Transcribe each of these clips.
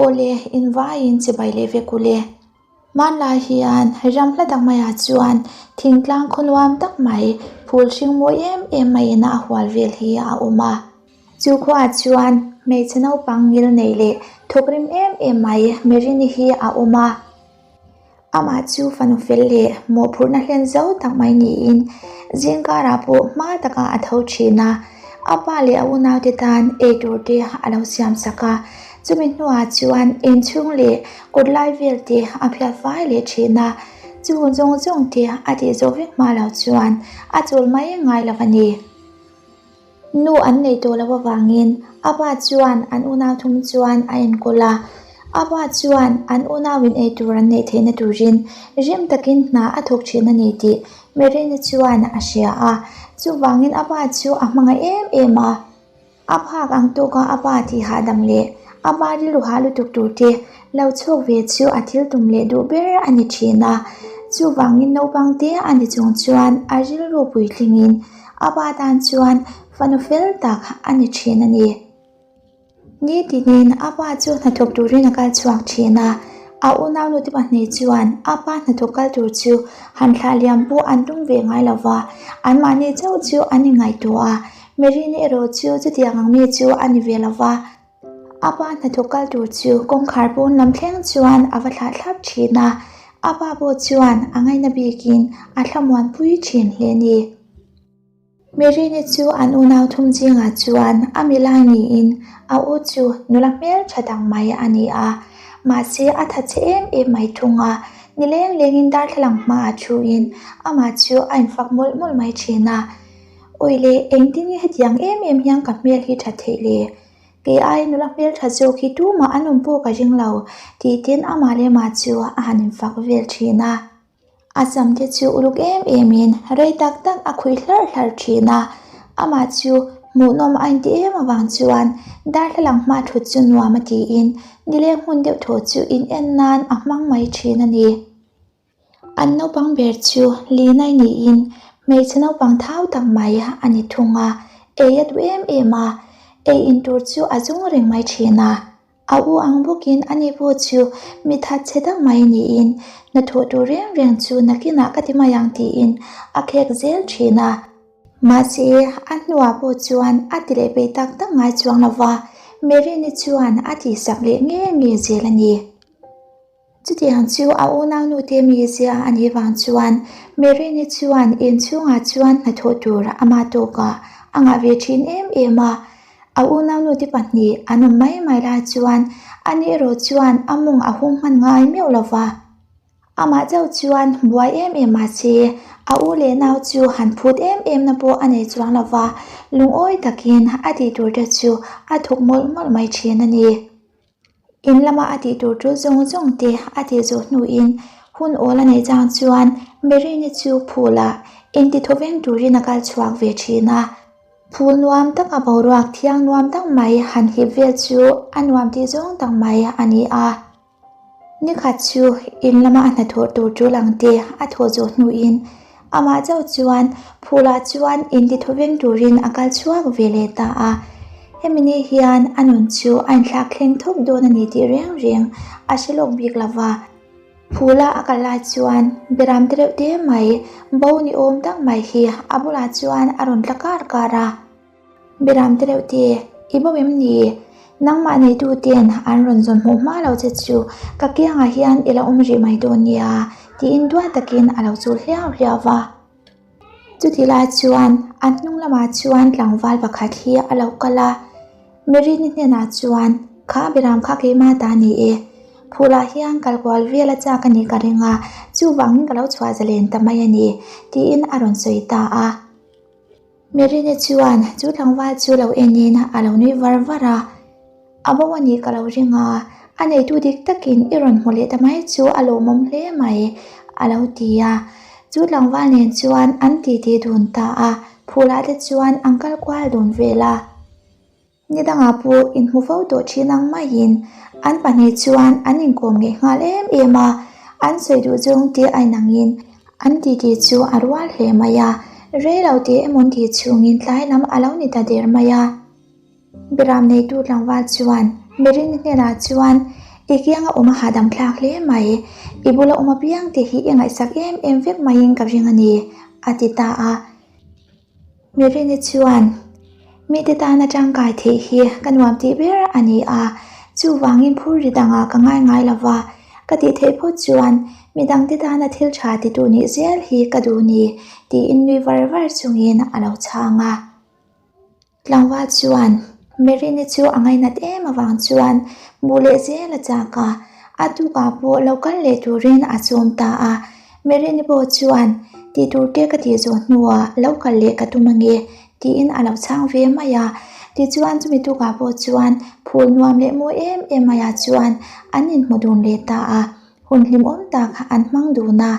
Awle, invaiin chibai leh vek ule. Hmanlai hian ram hla tak maiah chuan thingtlang khaw nuam tak mai phul hring mawi em em maiin a hual vel hi a awm a. Chu khuaah chuan hmeichhe naupang ngil nei leh thawk rim em em mai Merini hi a awm a. Amah chu fanu fel leh mawhphurhna hlen zo tak mai niin zingkarah pawh hma takah a tho thin a, a pa leh a unaute tan eitur te a lo siam sak a, chumi hnuah chuan inchhung leh kawt lai vel te a phiat fai leh thin a, chu hun zawng zawng te a tih zawh vek hma lo chuan a chawl mai ngai lo a ni. Nu an nei tawh loh avangin a pa chuan an unau thum chuan a enkawl a, a pa chuan an unauin ei tur an neih theihna turin rim takin hna a thawk thin a ni tih Merina chuan a hria a, chuvangin a pa chu a hmangaih em em a. A phak ang tawka a pa tih hahdam leh a pa rilru hah lutuk tur te lo chhuak ve chu a thil tum leh duh ber a ni thin a, chuvangin naupang te a ni chung chuan a rilru puitlingin A pa tan chuan fanu fel tak a ni thin a ni. Ni tinin a pa chu hnathawk turin a kal chhuak thin a, a unaunu te pahnih chuan a pa hnathawk kal tur chu han thlah liam pawh an tum ve ngai lo va, anmahni chauh chu an inngaihtuah a, Merini erawh chu chutiang ang mi chu a ni ve lo va. A pa hnathawk kal tur chu kawngkhar pawn lam thleng chuan a va thlah thlap thin a, a pa pawh chuan a ngaina bikin a thlamuanpui thin hle a ni. Merini chu an unau thum zingah chuan a milai niin a u chu nula hmel tha dang mai a ni a, mahse a tha che em em mai thung a, nileng lengin darthlalang hmaah thuin amah chu a infak mawlh mawlh mai thin a. Awi le, engtin nge hetiang em em hian ka hmel hi tha theih le? Kei ai nula hmel tha zawk hi tumah an awm pawh ka ring lo, tih tin amah leh amah chu a han infak vel thin a. A sam te chu uluk em em in rei tak tak a khuih hlarh hlarh thin a, amah chu hmuhnawm a inti em avang chuan darthlalang hma thut chu nuam a tiin nileng hmun deuh thaw chu in en nan a hmang mai thin a ni. An naupang ber chu Linai niin hmeichhe naupang thau tak mai a ni thung a, ei a duh em em a, ei in tur chu a zung reng mai thin a. A u ang bawkin ani pawh chu mi that chhe tak mai niin hnathawh tur reng reng chu nakinah ka ti mai ang tiin a khek zel thin a. Mahse, a hnuah pawh chuan a ti leh peih tak tak ngai chuang lo va, Merini chuan a tihsak leh nge nge zel a ni. Chutiang chu a unaunu te mizia a nih vang chuan Merini chuan inchhungah chuan hnathawh tur ama tawkah a ngah ve thin em em a. A unaunu te pahnih an awm mai mai lai chuan ani erawh chuan a mawng a hung hman ngai meuh lo va. Amah chauh chuan buai em em mahse a u leh nau chu han phut em em na pawh a nei chuang lo va, lungawi takin a tih tur te chu a thawk mawlh mawlh mai thin a ni. In lama a tih tur tul zawng zawng te a tih zawh hnuin hun awl a neih chang chuan Merini chu phul-ah inti thawveng turin a kal chhuak ve thin a. Phul nuam taka boruak thiang nuam tak mai han hip vel chu a nuam tih zawng tak mai a ni a. Nikhat chu in lama a hnathawh tur tul ang te a thawh zawh hnuin amah chauh chuan phulah chuan inti thawveng turin a kal chhuak ve leh ta a. Hemi ni hian a nun chu a inthlak thleng thawk dawn a ni tih reng reng a hre lawk bik lo va. Phula a kal lai chuan beram te reuh te mai bo ni awm tak mai hi a bulah chuan a rawn tla kar kar a. Beram te reuh te, i bo em ni? Nangmah neitu ten an rawn zawn hmuh hma lo che chu ka kiangah hian i la awm rih mai dawn nia, tiin duat takin a lo chul hliau hliau va. Chuti lai chuan a hnung lamah chuan tlangval pakhat hi a lo kal a, Merini hnenah chuan, Kha Beram kha keimah ta ni e, phulah hian kal kual vel a chak a nih ka ring a, chuvangin ka lo chhuah zalen ta mai a ni, tiin a rawn sawi ta a. Merini chuan chu tlangval chu lo enin a lo nui var var a, A bo a nih ka lo ring a, a neitu dik takin i rawn hmu leh ta mai chu a lawmawm hle mai, a lo ti a. Chu tlangval nen chuan an titi dun ta a, phulah te chuan an kal kual dun vel a. Ni dangah pawh inhmu fo tawh thin ang maiin an pahnih chuan an inkawm ngeih nghal em em a, an sawi duh zawng te a inangin an titi chu a rual hle mai a, rei lo teh emaw tih chhungin tlai lam a lo ni ta der mai a. Biram neitu tlangval chuan Merin hnenah chuan. I kianga awm a hahdam thlak hle mai. I bula awm apiang te hi i ngaihsak em em vek maiin ka ring a ni, a ti ta a. Merini chuan, Mite tana tangkai theih hi ka nuam tih ber a ni a, chuvangin phur ri dangah ka ngai ngai lo va, ka tih theih phawt chuan midangte tana thil tha titu nih zel hi ka duh ni, tiin nui var var chungin a lo chhang a. Tlangval chuan Merini chu a ngainat em avang chuan hmuh leh zel a chak a, a tukah pawh lo kal leh turin a chawm ta a. Merini pawh chuan tih tur te ka tih zawh hnuah lo kal leh ka tum ange tiin a lo chhang ve mai a. Tichuan chumi tukah pawh chuan phul nuam leh mawi em em maiah chuan an inhmu dun leh ta a. Hun hlimawm tak an hmang dun a,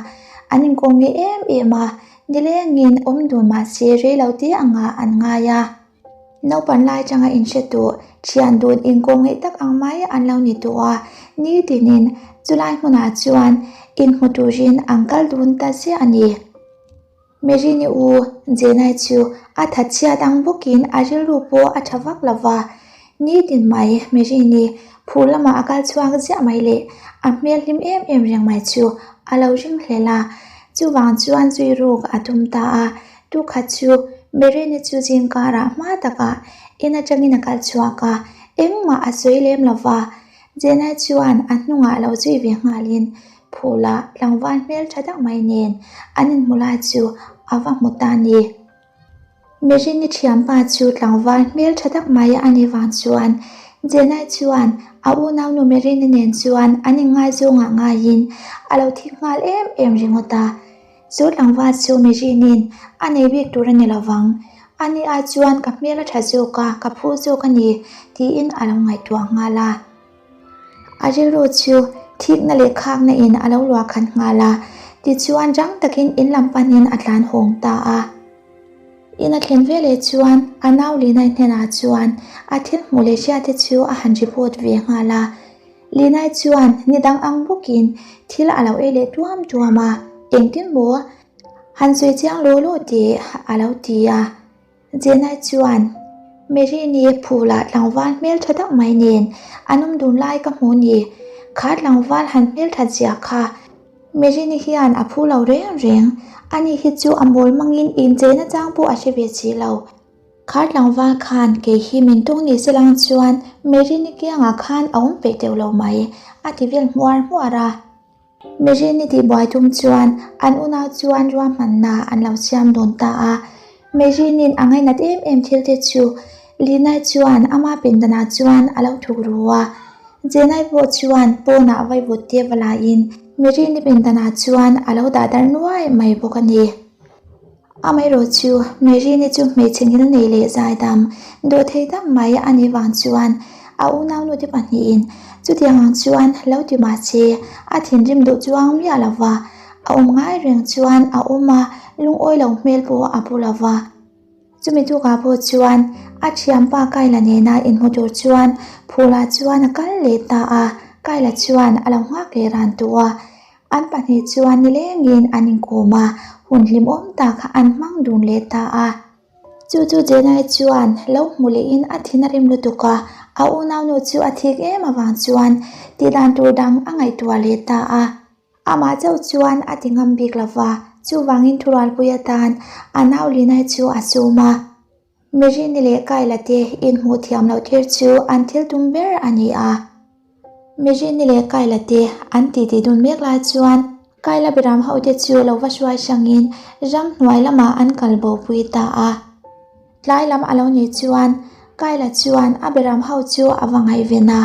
an inkawm nge em em a, nilengin awm dun mah se rei lo te angah an ngai a. Naupan lai atanga inhre tawh, thian dun inkawm ngeih tak ang mai an lo ni tawh a, nitinin chulai hmunah chuan inhmu turin an kal dun ta ziah a ni. Merini u Jenai chu a thatchhiat ang bawkin a rilru pawh a tha vak lo va, nitin mai Merini phur lamah a kal chhuak ziah mai leh a hmel hlim em em reng mai chu a lo ring hlel a, chuvang chuan zui ruk a tum ta a, tukhat chu Merini chu zing karah hma takah in atangin a kal chhuak a, engmah a sawi lem lo va, Jenai chuan a hnungah lo zui ve nghalin Phula tlangval hmel tha tak mai nen an inhmu lai chu a va hmu ta a ni. Merini thianpa chu tlangval hmel tha tak mai a nih vang chuan Jenai chuan a unaunu Merini nen chuan an inngaizawngah ngaiin a lo thik nghal em em ringawt a. Chu tlangval chu Merinin a nei bik tur a ni lovang, ani ai chuan ka hmel a tha zawk a, ka phu zawk a ni tiin a lo ngaihtuah nghal a. A rilru chu thikna leh khakna in a lo luah khat nghal a, tichuan rang takin in lam panin a tlan hawng ta a. In a thlen ve leh chuan a nau Linai hnenah chuan a thil hmuh leh hriat te chu a han report ve nghal a. Linai chuan ni dang ang bawkin thil a lo ei leh tuam tuam a, engtin maw han sawi chiang law law teh a lo ti a. Jenai chuan, Merini phulah tlangval hmel tha tak mai nen an awm dun lai ka hmu ni. Kha tlangval han hmel that zia kha Merini hian a phu lo reng reng. Ani hi chu a mawl mangin incheina chang pawh a hre ve si lo. Kha tlangval khan kei hi min tawng ni se lang chuan Merini kiangah khan a awm peih teuh lo mai, a ti vel hmuar hmuar a. Merini tihbuai tum chuan an unau chuan ruahmanna an lo siam dawn ta a. Merinin a ngainat em em thil te chu Linai chuan ama pindanah chuan a lo thuk ru a. Jenai pawh chuan pawnah vaivut te va laiin Merini pindanah chuan a lo dah darh nuai mai bawk a ni. Amaherawh chu Merini chu hmeichhe ngil nei leh zaidam dawhthei tak mai a nih vang chuan a unaunu te pahnihin chutiang ang chuan lo ti mah se a thinrim duh chuang miah lo va, a awm ngai reng chuan a awm a, lungawi lo hmel pawh a pu lo va. Chumi tukah pawh chuan a thianpa Kaila nena inhmu tur chuan Phula chuan a kal leh ta a, Kaila chuan a lo nghak leh ran tawh a. An pahnih chuan nilengin an inkawm a, hun hlimawm tak an hmang dun leh ta a. Chu chu Jenai chuan lo hmu lehin a thin a rim lutuk a, a unaunu chu a thik em avang chuan tihdan tur dang a ngaihtuah leh ta a. Amah chauh chuan a ti ngam bik lo va, chuvangin thurualpui atan a nau Linai chu a sum a. Merini leh Kaila te inhmuh thiam loh tir chu an thil tum ber a ni a. Merini leh Kaila te an titi dun mek lai chuan Kaila beram ho te chu lo va hruai hrangin ramhnuai lamah an kal bo pui ta a. Tlai lam a lo nih chuan Kaila chuan a beram ho chu a va ngaihven a,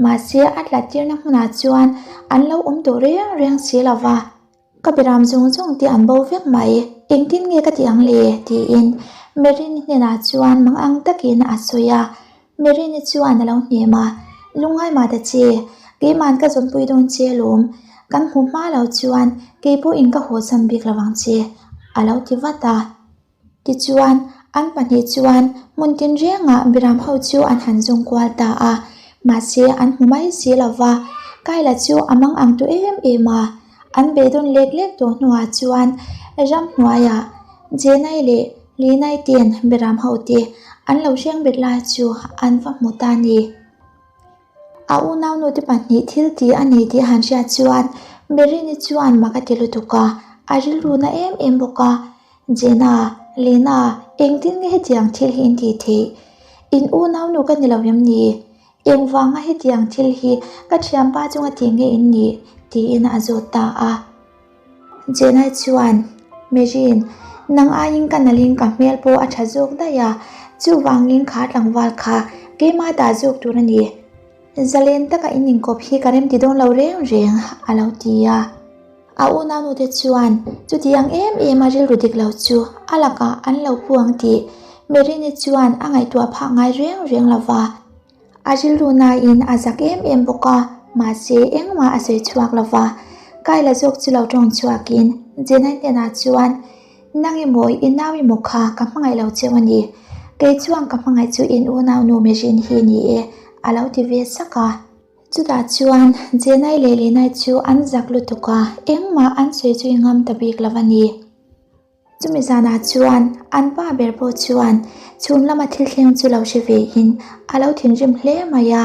mahse a tlat tirna hmunah chuan an lo awm duh reng reng si lo va. Ka beram zawng zawng te an bo vek mai, engtin nge ka ti ang le? tiin Merini hnenah chuan mang ang takin a sawi a. Merini chuan a lo hnem a, Lungngai mah ta che, keiman ka zawnpui dawn che alawm, kan hmu hma lo chuan keipawhin ka hawsan bik lo ang che, a lo ti vat a. Tichuan, an pahnih chuan hmun tinrengah Biram ho chu an han zawng kual ta a, mahse an hmu mai si lo va, Kaila chu a mang ang tu em em a. An beidawn lek lek tawh hnuah chuan ramhnuaiah Jenai leh Linai ten Biram ho te an lo hreng bet lai chu an va hmu ta ni. A unaunu te pahnih thil tih a ni tih a han hriat chuan Merini chuan mak a ti lutuk a, a rilru na em em bawk a. Jenna, Lena, engtin nge hetiang thil hi in tih theih? In unaunu ka ni lo em ni? Engvanga hetiang thil hi ka thianpa chunga tih nge in nih? tiin a zawt ta a. Jenna chuan, Merin, nang aiin ka nalhin ka hmel pawh a tha zawk daih a, chuvangin kha tlangval kha keimah dah zawk tur a ni. Zalen taka in inkawp hi ka remti dawn lo reng reng, a lo ti a. A unaunute chuan chutiang em em a rilru dik lo chu a lakah an lo pu ang tih Merini chuan a ngaihtuah phah ngai reng reng lo va. A rilru nain a zak em em bawk a, mahse engmah a sawi chhuak lo va. Kaila zawk chu lo tawng chhuakin Jenai hnenah chuan, Nang emaw i nau emaw kha ka hmangaih lo cheu a ni. Kei chuan ka hmangaih chu in unaunu Merin hi ni e, a lo ti ve sak a. Chutah chuan Jenai leh Lenai chu an zak lutuk a, engmah an sawi zui ngam ta bik lo a ni. Chumi zanah chuan an pa ber pawh chuan chhun lama thil thleng chu lo hre vein a lo thinrim hle mai a,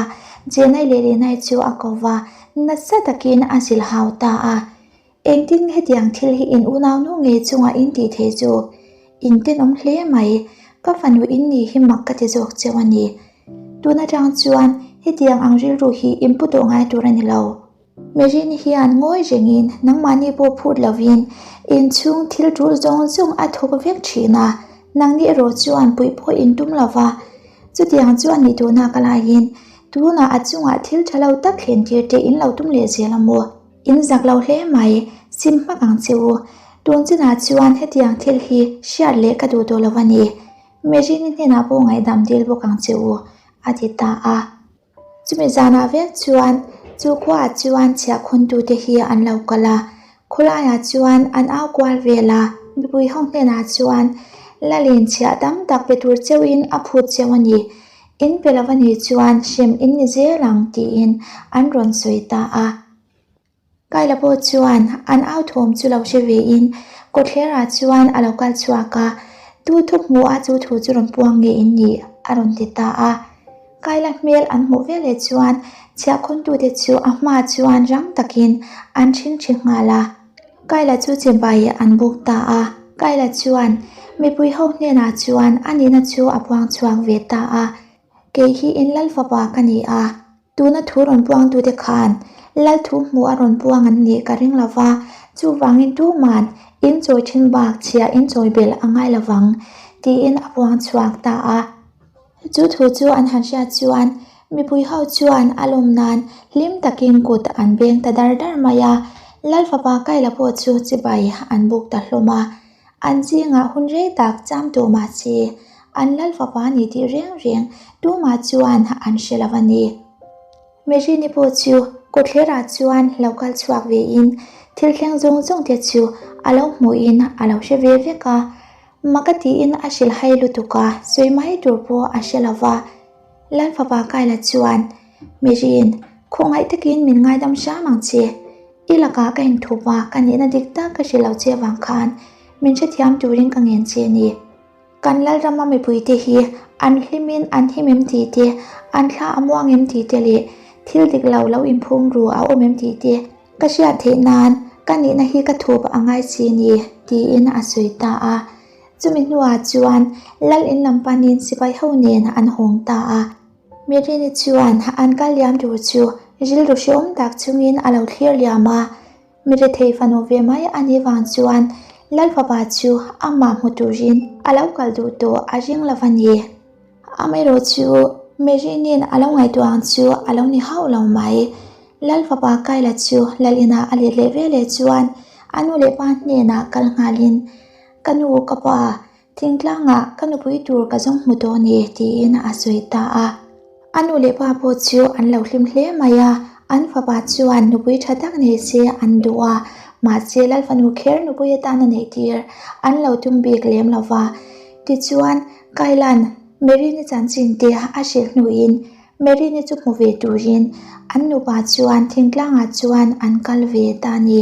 Jenai leh Lenai chu a ko va, nasa takin a zilh hau ta a. Engtin hetiang thil hi in unaunu ngei chungah in tih theih chu? In tenawm hle mai, ka fanu in nih hi mak ka ti zawk cheu a ni. Tun atang chuan hetiang ang rilru hi in pu tawh ngai tur a ni lo. Merin hian ngawi rengin nangmahni pawh phut lovin inchhung thil tul zawng zawng a thawk vek thin a, nangni erawh chuan puih pawh in tum lo va. Chutiang chuan ni tuna ka laiin tunah a chungah thil tha lo tak thlen tir te in lo tum leh zel a maw? In zak lo hle mai, sim hmak ang che u. Tun chinah chuan hetiang thil hi hriat leh ka duh tawh lo a ni. Merini hnenah pawh ngaihdam dil bawk ang che u, a ti ta a. Chumi zanah vek chuan chu khuaah chuan chhiahkhawntute hi an lo kal a, khawlaiah chuan an au kual vel a, mipui ho hnenah chuan Lalin chhiah tam tak pe tur cheuhin a phut cheu a ni, in pe lo a nih chuan hrem in ni zel ang tiin an rawn sawi ta a. Kaila pawh chuan an au thawm chu lo hre vein kawtthlerah chuan a lo kal chhuak a, Tu thu hmuh a chu thu chu rawn puang nge in nih? a rawn ti ta a. Kaila hmel an hmuh veleh chuan chhiahkhawntute chu a hma chuan rang takin an ṭhingṭhi nghal a. Kaila chu chibai an buk ta a. Kaila chuan mipui ho hnenah chuan a nihna chu a puang chhuak ve ta a, Kei hi in lal fapa ka ni a. Tuna thu rawn puangtute khan lal thu hmuh a rawn puang an nih ka ring lo va, chuvangin tuman in chawi thin bak chhia in chawi belh a ngai lo vang, tiin a puang chhuak ta a. Chu thu chu an han hriat chuan mipui ho chuan a lawm nan hlim takin kut an beng ta dar dar mai a, lal fapa Kaila pawh chu chibai an buk ta hlawm a. An zingah hun rei tak cham tawh mah se, an lal fapa ni tih reng reng tumah chuan an hre lo a ni. Merini pawh chu kawtthlerah chuan lo kal chhuak vein thil thleng zawng zawng te chu a lo hmuhin a lo hre ve vek a. Mak a tiin a hrilhhai lutuk a, sawi mai tur pawh a hre lo va. Lal fapa Kaila chuan, Merin, khawngaih takin min ngaidam hram ang che. I lakah ka inthup a, ka nihna dik tak ka hre lo che avang khan min hrethiam turin ka ngen che a ni. Kan Lalrama mipuite hi an hlimin an him em tih te, an thla a muang em tih te leh thil dik lo lo inphum ru a awm em tih te ka hriat theih nan ka nihna hi ka thup a ngai si ni, tiin a sawi ta a. Chumi hnuah chuan Lal in lam panin sipai ho nen an hawng ta a. Mirini chuan an kal liam tur chu rilru hreawm tak chungin a lo thlir liam a, mi rethei fanu ve mai a nih vang chuan Lal fapa chu amah hmu turin a lo kal duh tawh a ring lo a ni. Amaherawh chu Mirinin a lo ngaihtuah ang chu a lo ni hauh lo mai. Lal fapa Kaila chu Lal inah a let leh veleh chuan a nu leh pa hnenah kal nghalin, Ka nu, ka pa, Thingtlangah ka nupui tur ka zawng hmu tawh ni tiin a sawi ta a. A nu leh pa pawh chu an lo hlim hle mai a, an fapa chuan nupui tha tak nei se an duh a, mahse Lal fanu kher nupui atan a neih tir an lo tum bik lem lo va. Tichuan, Kailan Merini chanchin te a hrilh hnuin Merini chu hmu ve turin an nupa chuan thingtlangah chuan an kal ve ta a ni.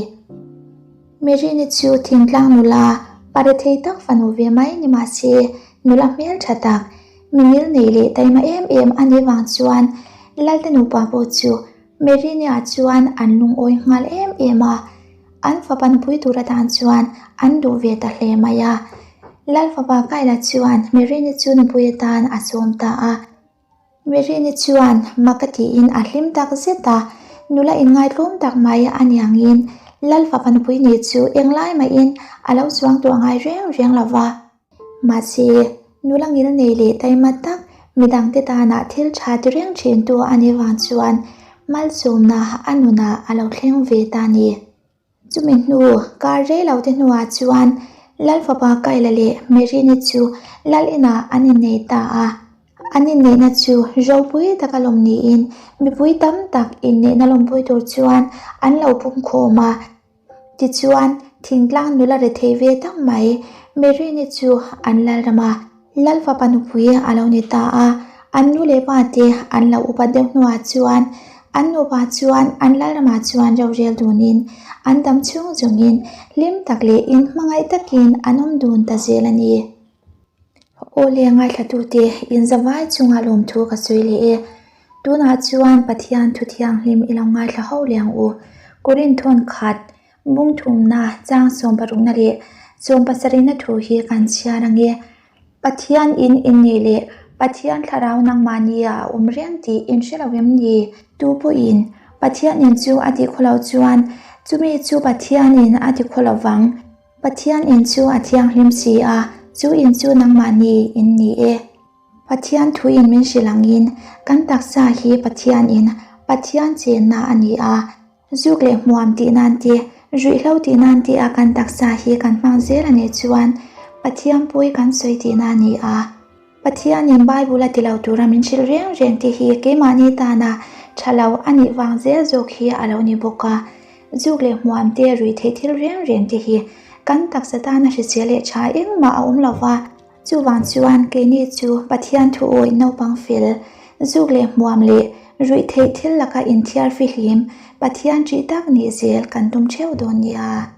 Merini chu thingtlang nula pare thei tak fanu ve mai ni mah se, nula hmeltha tak, mi ngil nei leh taima em em a nih vang chuan Lalte nupa pawh chu Merinia chuan an lungawi nghal em em a, an fapa nupui tur atan chuan an duh ve ta hle mai a. Lal fapa Kaila chuan Merini chu nupui atan a sawm ta a. Merini chuan mak a tiin a hlim tak zet a, nula inngaitlawm tak mai a niangin Lal fapa nupui nih chu englai mahin a lo chuang tawh ngai reng reng lo va. Mahse, nula ngil nei leh taima tak midangte tana thil tha ti reng thintu a nih vang chuan malsawmna a nunah a lo thleng ve ta a ni. Chumi hnu kar rei lo te hnuah chuan Lal fapa Kaila leh Merini chu Lal inah an innei ta a. An inneihna chu ropui taka lawm niin mipui tam tak inneihna lawmpui tur chuan an lo pumkhawm a. Tichuan, thingtlang nula rethei ve tak mai Merini chu an lalram a, Lal fapa nupui a lo ni ta a. An nu leh pa te an lo upat deuh hnuah chuan an nupa chuan an lalramah chuan rorel dunin an dam chhung zawngin hlim tak leh inhmangaih takin an awm dun ta zel a ni. Aw le ngaithlatute inzavai chunga lawmthu ka sawi leh e. Tunah chuan Pathian thu thianghlim i lo ngaithla ho leh ang u. Korinthon khat bung thumna chang sawmparukna leh sawmpasarihna thu hi kan chhiar ang e. Pathian in innih leh Pathian thlarau nangmahnia a awm reng tih in hre lo em ni? Tu pawhin Pathian in chu a tih khaw loh chuan chumi chu Pathianin a ti khaw lo vang. Pathian in chu a thianghlim si a, chu in chu nangmahni in ni e. Pathian thu in min hrilh angin kan taksa hi Pathian in Pathian chenna a ni a, zuk leh hmuam tih nan te, ruihhlo tih nan te a kan taksa hi kan hmang zel a nih chuan Pathian pawi kan sawi tihna a ni a. Pathianin Bible a ti lo tura min hrilh reng reng te hi keimahni tana tha lo a nih vang zel zawk hi a lo ni bawk a. Zuk leh hmuam te, ruihtheih thil reng reng te hi kan taksa tana hrisel leh tha engmah a awm lo va. Chuvang chuan keini chu Pathian thu awih naupang fel, zuk leh hmuam leh ruihtheih thil laka inthiar fihlim Pathian ṭih tak nih zel kan tum ṭheuh dawn nia.